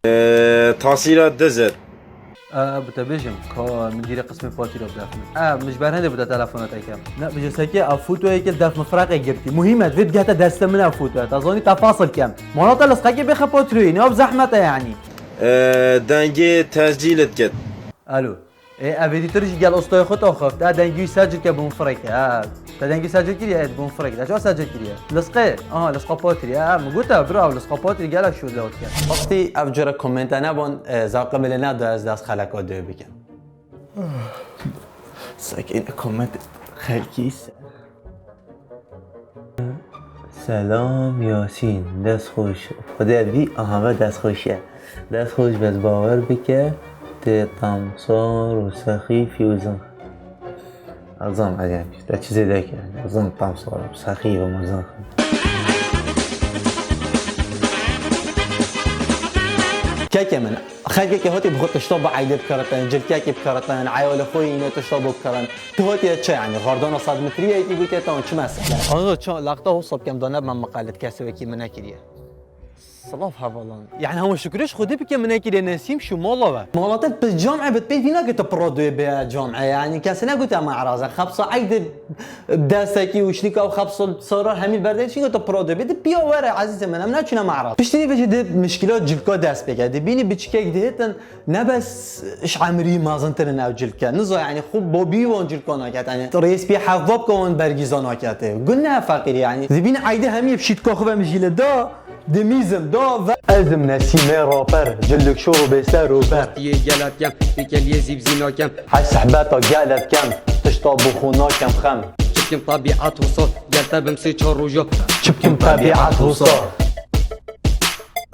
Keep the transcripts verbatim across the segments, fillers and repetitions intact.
Ee, tasîra dizit. E, bi te bêjim, ka min dîrê qismê patîra bidefnim. E, min ji ber hindê bi te telefona te kem. Ne, bi cesekê ev fotoyê ke def min freqê girtî. Muhîm e, divê digehte destê min ev fotoya. Te zanî te fasil kem. Mala te lisqekê bêxe patîroyê, ne ev zehmet e yanî. Ee, dengê tescîl dikit. Alo. Ê, ev êdîtir jî gel ostoyê xwe te xwefte, dengî wî secil ke bûn fireke, ha. Te dengî secil kiriye, ê, bûn fireke. Te çawa secil kiriye? Lisqê? Aha, lisqa patirî. Ha, min gote, bira, lisqa patirî gelek şûd lewt ke. Wextî ev cure komenta nebon, e, zaqe min lê neda ez dest xeleka dê bikim. Sekîne koment xelkî se. Selam Yasîn, dest xweş. Xwedê vî, aha, ve dest xweş e. Dest xweş, bes bawer bike, tê tamsar û sexîfî û zin. Ez zan, ez yani, te çi zêde ke, ez zan tamsar û sexîf û zin. Keke min, xelkeke hotî bi xwe tişta bi eydê bikaritin, cilkekê bikaritin, eyalê xwe yîne tişta bo bikarin. Tu hotiye çi, yani, xardana sed metriyekî bike, tamam, çi mesele? Anladın, ça-, laqta hosap kem dane, ben maqalet kesê wekî min nekiriye. Silav hevalan. Yani, hema şükür ji Xwedê bike min nekiriye, Nesîm şu mala ve. Mala te bi camê bit peyvî nake tu piro duyê bê camê. Yani, kesê negote me erazin. Xepsa eydê destekî û şlîka û xepsa sarar hemî berdê, çi gote piro duyê bê. Di piya were, ezîzê min, em neçûne me eraz. Piştî vê jî di mişkila cilka dest pê ke. Dibînî biçikek dihêtin, ne bes ji emrî mezintir in ew cilke. Niza, yani, xwe bobî wan cilka naket. Yani, rêspî hevbab ke wan bergîza nakete. Gul ne feqîrî, yani. Dibînî eydê hemî bi şîtka xwe ve mijîle da, dimîzim da ve. Ez im Nesîmê raper, cilik şor û bêser û ber. Yê gelek kem, pêkeliyê zîbzî nakem. Hez sehbeta gelek kem, tişta bi xwe nakem xem. Çikim tebîet hosa, gel te bim sê çar roja. Çikim tebîet hosa.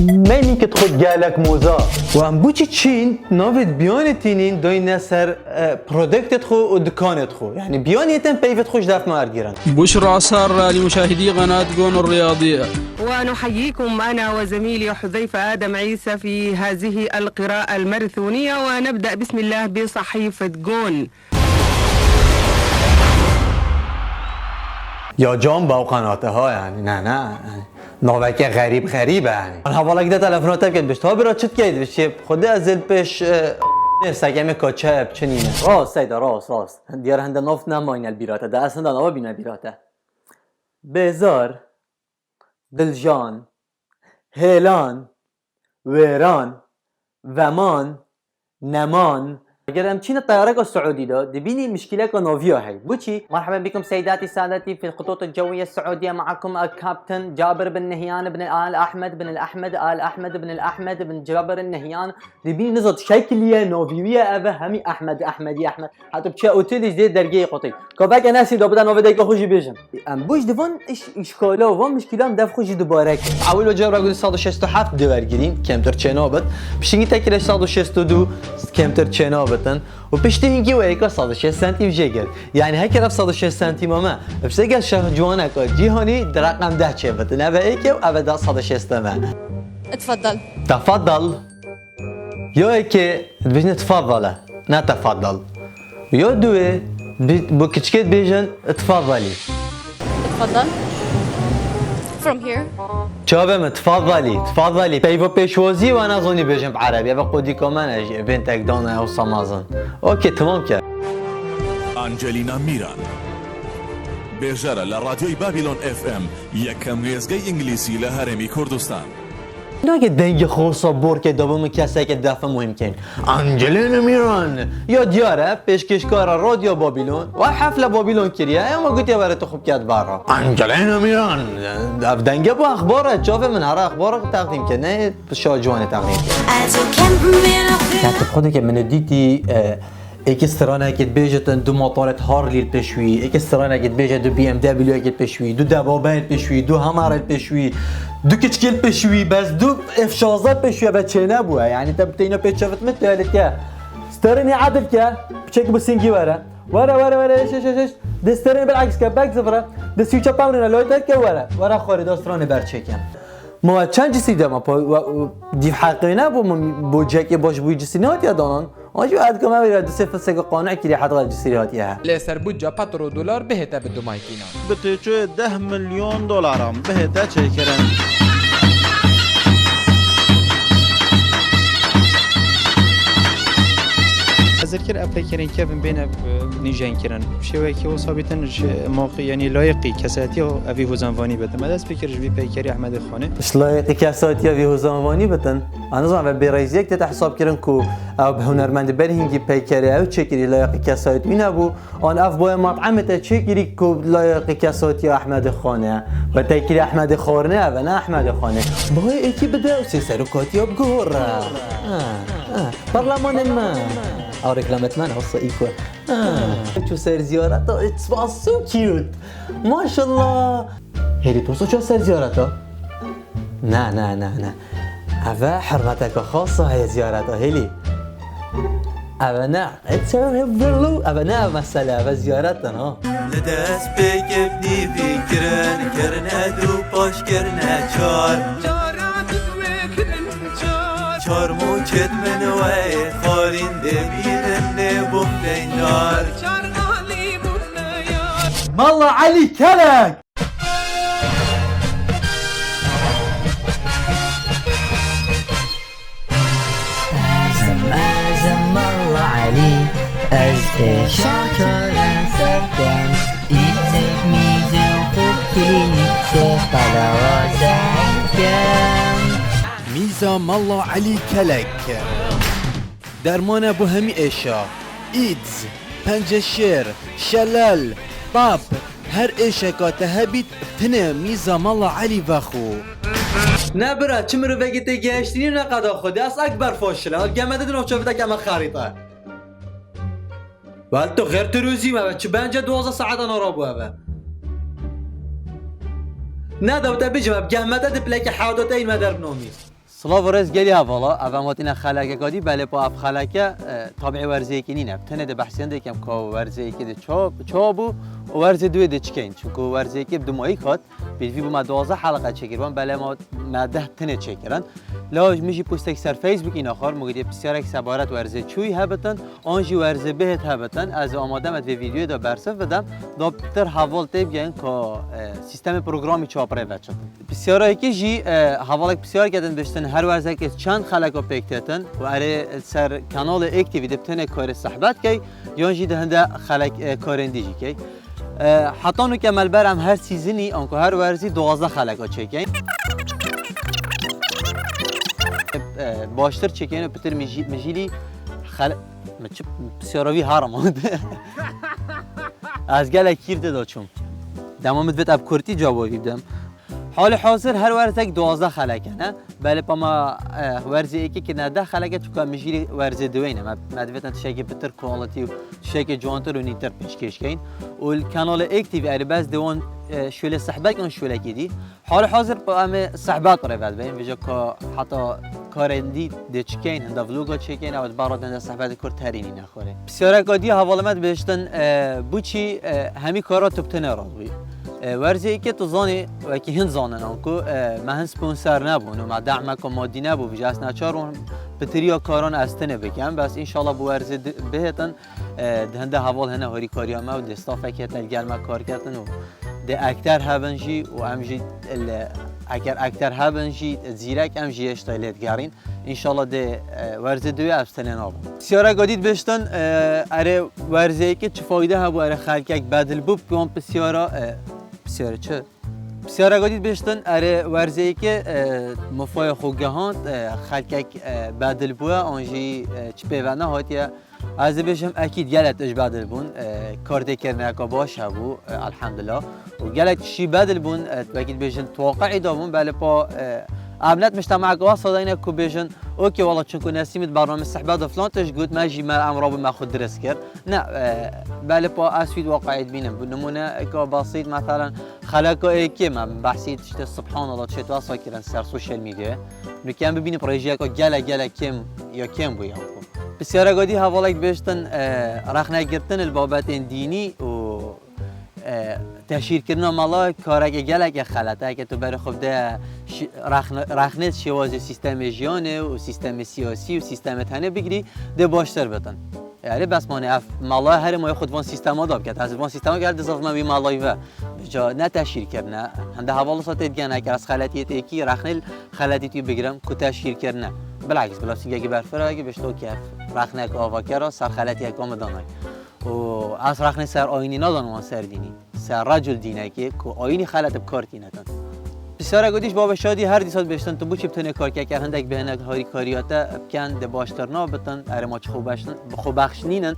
Menî ki xwe gelek moza. Û em bûçî çîn navê biyanê tînîn doyne ser, e, produktê xwe û dikanê xwe. Yani biyanê tên peyvê xwe ji def me ergirin. بشرى سارة لمشاهدي قناة جون الرياضية. ونحييكم أنا وزميلي حذيفة آدم عيسى في هذه القراءة الماراثونية، ونبدأ بسم الله بصحيفة جون. Ya can be ew qenate ha, yani, ne, ne, yani, naveke xerîb, xerîb e, yani. An hevalek de telefona te bikin, bişt, ha bira çi dikey, bişt, Xwedê ez ê li pêş, e, nê sekemê ka çe ye, biçinîne. Rast, Seyda, rast, rast. Diyar hende nav nemayne li bîra te, de ez henda nava bîne bîra te. Bêzar. Diljan, hêlan, wêran, veman, neman. Eger em çîne teyareka Siûdî de, dibînî mişkîleka noviya heye. Bo çi? مرحبا بكم سيداتي سادتي في الخطوط الجوية السعودية، معكم الكابتن جابر بن نهيان بن آل أحمد بن الأحمد آل أحمد بن الأحمد بن جابر النهيان. Dibînî niza şekiliye, novî wî ye, ev e hemî Ehmed, Ehmedî, Ehmed. Heta biçe otelî jî dergehê xwe tê. Ka belke Nesîm da bide navê dayika xwe jî bêjin. Em bûj di van iş, îşkala, van mişkîlan def xwe jî dubare kir. Ewil ve cevra gudî sed û şêst û heft dê wergirîn, kêmtir çênabit. Pişingî tekire sed û şêst û du kêmtir çênabitin. Û piştî hingî weyeka sed û şêst sentîm jê girt. Yani heker ev sed û şêst sentîma me, bi se gel şehciwaneka cîhanî di reqem deh çêbitin. Ev e êkê û ev e da sed û şêst me. اتفضل. Tefaddal. Ya êkê dibêjin tfaddale, ne tefaddal. Ya duê, bi, bi kiçikê dibêjin tfaddalî. اتفضل. From here. Çavê min, tfaddalî, tfaddalî. Peyva pêşwazî we nezanî bêjin bi erebî. Eve qodîka me ne jî, bên tek dana ew samazin. Okey, tamam ke. Angelina Miran. Bêjere li Radyoyê Babylon F M, yekem wêzgey îngilîzî li Herêmî Kurdistan. Nake dengê xwe wisa bor ke, da bo min keseke defe muhîm kên. Angelina Miran! Ya diyar e, pêşkêşkara Radyo Babylon, wa hefle Babylon kiriye, ya ma gotiye were tu xwe biket bara. Angelina Miran! Ev denge bu exbar e, çavê min here exbar teqdîm ke, ne şa ciwanê teqdîm ke. Also campen wir noch. Ya tu xwe dike min dîtî, e, Êkê stranekê dibêje tu du motorê Harley li pêş wî, êkê stranekê dibêje du B M W yekê li pêş wî, du Debabe li pêş wî, du Hummer li pêş wî, du kiçikê li pêş wî, bes du F şazdeh li pêş wî, eve çênebûye. Yanî te bi teyna pê çevit min, tu elî ke. Sterênê edil ke, piçek bi singî were. Were, were, were, eş, eş, eş, eş. Dê sterênê bil aks ke, bek zivire. Dê swîça pawnêne, loy derke were. Were xwarê da stranê ber çêke. Ma çend cisî dema pa, dîv heqê nebû, min bo cekê baş bûyî cisî nehatiye danan. An jî ez dikam ev ê du sê filseke qane kiriye heta cîsîrê hatiye he. Lê ser budca petro dolar bihête bi dumaykînan. Bi têçoyê deh milyon dolaran bihête çêkirin. Zirkir ev peykerên kevin bên ev, e, nîjen kirin. Şêwekî wisa bîtin ji maqî, yanî layiqî kesayetiya evî hozanvanî bitin. Me dest pê kir ji vî peykerî Ehmedê Xanê. Ji layiqî kesayetiya vî hozanvanî bitin. Ez nizanim ve bêreyziyek tête hesab kirin ku ew bi hunermendî berî hingî peykerê ew çêkirî layiqî kesayet wî nebû. An ev boya mat'emê te çêkirî ku layiqî kesayetiya Ehmedê Xanê. We te kiriye Ehmedê Xornê, ev e, ne Ehmedê Xanê. Boya êkî bide û sê serokatiya bigore. Ha, ha. Parlemanê me. Ew reklamet me ne, wisa î ku. Ah, çû ser ziyareta, it's was so cute. Maşallah. Hêlî, tu çû ser ziyareta? Na, na, na, na. Eve hurmeteke xas heye ziyareta, Hêlî. Eve ne, it's a, eve ne ev mesele, eve ziyaret e, ha. Li dest pêkevnî vî kirin, kirine du paş kirine çar. Çara dû wê kirin çar. Çar mûçet min wê xwarîn dê bînin nê bûm deyndar. Çar alî bûne yar. Mala Elî Kelek! Ez im, ez im Mala Elî, ez ê şakirin sekin. Îzek mîzek û klînîk sê qelewa zekin. Mîza Mala Elî Kelek. Dermane bo hemî êşa. AIDS, penceşêr, şelel, pap, her êşeka te hebît, tenê mîza Mala Elî vexwe. Ne bira, çi mirovekî tê gehiştînî ne qeda xwedî, ez ekber foşile, geme de di navçe vide keme xerîte. Wel tu xêr tu rûzî me be, çi bence duwazdeh saetan ara bû eve. Ne de te bicim, ev gehmete di plekê hewda te în me derbnomî. Silav û rêz gelî hevala, ev em hatine xelekeka dî, belê pa ev xeleke, e, tabî werzê yekê nîne. Tenê de behsên de kem ka werzê yekê de ça, ça bû û werzê duwê de çi keyn. Çunku werzê yekê bi dumayî hat, pêdivî bû me duwazdeh heleqe çêkiribûn, belê ma me deh tenê çêkirin. La min jî postek ser Facebook îna xwar, min gotiye pisyarek sebaret werzê çûyî hebitin, an jî werzê bihêt hebitin. Ez ê amade me di vê vîdeoyê de bersiv bidim, da pitir heval tê bigihên ka, e, sîstemê programî çawa bi rê veçitin. Pisyara yekê jî, e, hevalek pisyar kedin biştin, her werzekê çend xeleka pêk têtin û erê ser kanalê Ek T V de bi tenê karê sehbet key, yan jî di hinde xelek, e, karên dî jî key. E, heta nûke me li ber em her sîzinî, anku her werzî duwazdeh xeleka çêkeyn. E, baştir çêkeyn û pitir mijî-, mijîlî xele-, min çi pisyara vî harim ot. Ez gelek kîr tê de çûm. Dema min divêt ev kurtî cewabî bidim. Halê hazir her werzek duwazdeh xelek e, ne? Belê pa me, e, werzê êkê kirine deh xelek e, çunka mijîlî werzê duwê ne. Me, me divêtin tiştekî pitir quality û tiştekî ciwantir û nîtir pêşkêş keyn. Û li kanalê Ek T V erê bes dê wan, e, şûlê sehbet an şûlekî dî. Halê hazir pa em ê sehbet rê vedibin, vêca ka heta karên dî dê çikeyn, hinda vloga çêkeyn, ew di bara dende sehbetê kurt herî nîne. Pisyareka dî hevalê me dibêjtin, e, bûçî, e, hemî kara tu bi tenê re dibî. E, werzê êkê tu zanî, wekî hin zanin anku, e, me hin sponsor nebûn û me dehmeka madî nebû, vêca ez neçar bûm pitiriya karan ez tenê bikim. Bes înşallah bi werzê di-, bihêtin, e, di hinde heval hene harîkariya me û dê stafekê hete li gel me kar ketin û dê ekter hebin jî û em jî li, eger ekter hebin jî zîrek em jî hêşta lê digerîn. Înşallah dê, e, werzê duwê ev tenê nabin. Pisyareka dî dibêjtin, e, erê werzê êkê çi fayde hebû, erê xelkek bedil bû, bi wan pisyara, e, pisyarê çi? Pisyareka dî dibêjtin, erê werzê êkê, e, mifaya xwe gihand, e, xelkek, e, bedil bûye, an jî, e, çi pê ve nehatiye. Ez dibêjim, ekîd gelek tişt bedil bûn, e, kar tê kirineka baş hebû, e, elhamdulillah. Û gelek tiştî bedil bûn, e, wekî dibêjin, tu waqi'î de bûn, belê pa, e, em ne mujtema'eke wesa de ne ku bêjin, okê, wela çunku Nesîmî di bername sehbet de filan tişt got, me jî me em rabû me xwe dirist kir. Ne, e, belê pa ez wî waqi'î dibînim. Bi nimûneka besît, meselen, xeleka êkê me behsî tiştê subhanallah çêt wesa kirin ser sosyal medyayê. Nûke em bibînin rêjiyeka gelek, gelek kêm ya kêm bû ya ku. Pisyareka dî hevalek dibêjtin, e, rexnegirtin li babetên dînî û, e, teşhîrkirina mala kareke geleke xelet e. Heke tu berê xwe bide şi-, rexne-, rexnê şêwazê sîstemê jiyanê û sîstemê siyasî û sîstemê tenê bigirî, dê baştir bitin. Erê bes mane ev mala herê ma xwe di van sîstema de biket. Ez di van sîstema gel dizavime wî malayî ve. Ca ne teşhîr kirine. Hinde heval wisa tê digen, eger ez xeletiyê têkî, rexnê li xeletî tî bigirim ku teşhîr kirine. Bilakis bila singekî berfireke bişto kef. rexnek avakera ser xeletiyeka min danay. Û ez rexnê ser ayînî nadan wan ser dînî. Ser recul dînekê ku ayînî xelet bi kar tîne din. Pisyarek got, îş Baba Şadî her dîsa dibêjtin, tu boçî bi tenê kar kî, eger hindek bêhne harîkariya te bikin, dê baştir nabitin, erê ma çi xwe bexşin-, bi xwe bexşinînin.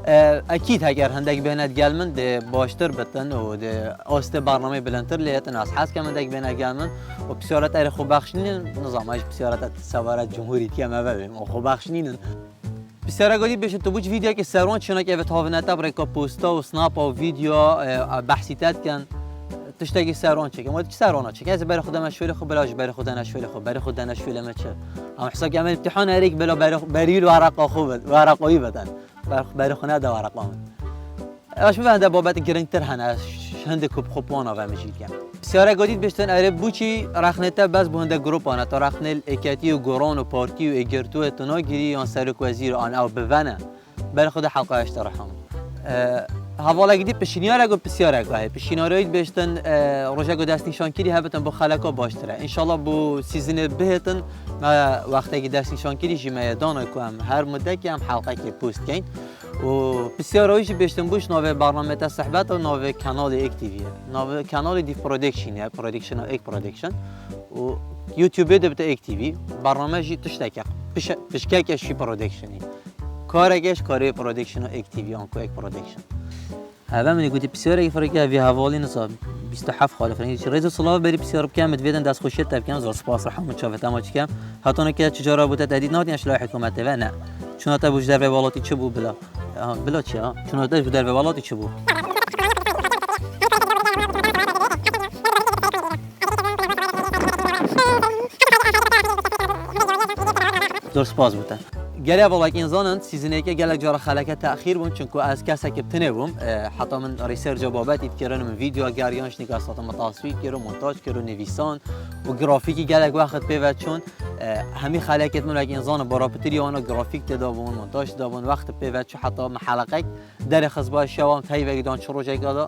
E, ekîd eger hindek bêhne digel min, dê baştir bitin û dê astê bernameyê bilindtir lê yetin. Ez hez kem hindek bêhne digel min û pisyara te erê xwe bexşinînin, nizam, ez ji pisyara te sebaret cumhurî dikem eve bêm û xwe bexşinînin. Pisyara got, îş bêjin, tu boçî vîdeoyekê serwan çênakî, ev havine te bi rêka posta û snapa û vîdeo, e, behsî te dikin. Tiştekî serwan çêke. Ma tu çi serwana çêke? Ez ê berê xwe deme şolê xwe, bila ji berê xwe dene şolê xwe. Berê xwe dene şolê me çi? Em hesab ke em ê imtîhan erê ki bila berê xwe, berî li wereqa xwe bid-, wereqa wî bidin. Ber-, berê xwe nede wereqa min. Ev ji min ve hinde babet girîngtir hene, ez hindê ku bi xwe plana ve mijî dikim. Pisyarek got, îş bêjin, erê boçî rexnê te bes bo hinde gropan e, tu rexnê li êketî û goran û partî û ê girtû yê tu nagirî yan serokwezîr an ew bi ve ne. Berê xwe de helqa heşt re hemû. E, hevalekî dî pişniyarek û pisyarek heye. Pişniyarê wî dibêjin, e, rojek û destnîşankirî hebitin bo xeleka baştir e. Înşallah bo sîzinê bihêtin, me wextekî destnîşankirî jî me yê dana ku em her mudekê em helqekê post keyn. Û pisyara wî jî bêjin, boçî navê bernamê te Sehbet û navê kanalê Ek T V ye. Navê kanalê dî Production ye, Production û Ek Production. Û YouTube-ê de bite Ek T V. Bername jî tiştek e. Pişe-, pişkek e jî Production-ê. Karek e ji karê Production û Ek T V an ku Ek Production. Heve min ê gotî pisyarek fireke vî hevalî nisa bîst û heft xalê firenge. Rêz û silav berî pisyar bike, min divêtin destxweşiyê te bikim, zor spas, reha min çavê te ma çikem. Heta nike çi cara bû te tehdît nadî, eşlaya hikûmetê ve ne. Çûna te bû ji dervê welatî çi bû bila? Ha, bila çi ha? Çûna te ji dervê welatî çi bû? Zor spas bo te. Gelek hevalek ên zanin, sîzineke gelek cara xeleke texîr bûn, çunku ez kesek bi tinê bûm. E, heta min researcha babetî dikirin, min vîdeo geriyan, ji nîka satin min taswîr kir û montaj kir û nivîsan û grafîkî gelek wext pê ve çûn. E, hemî xelekêt min wek ên zanin, barapitirî wana grafîk tê de bûn, montaj tê de bûn, wext pê ve çû heta min heleqek derê xist ba şewan teyvekî dan çi rojek da.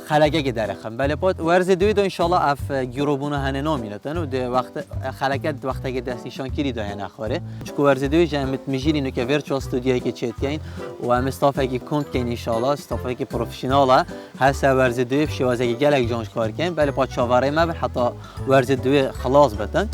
Xelekekê derêxin. Belê pat werzê duyê de înşallah ev, e, gîrobûna hene namînetin û di wext, e, xeleke di wextekê destnîşankirî de hene xwarê. Çiku werzê duyê jî em mijîlî nuke virtual studyoyekê çêdikeyn û em ê stafekî kom dikeyn înşallah, stafekî profesyonel e. Her se werzê duyê bi şêwazekî gelek can ji kar keyn. Belê pat çaverê me bin heta werzê duyê xilas bitin.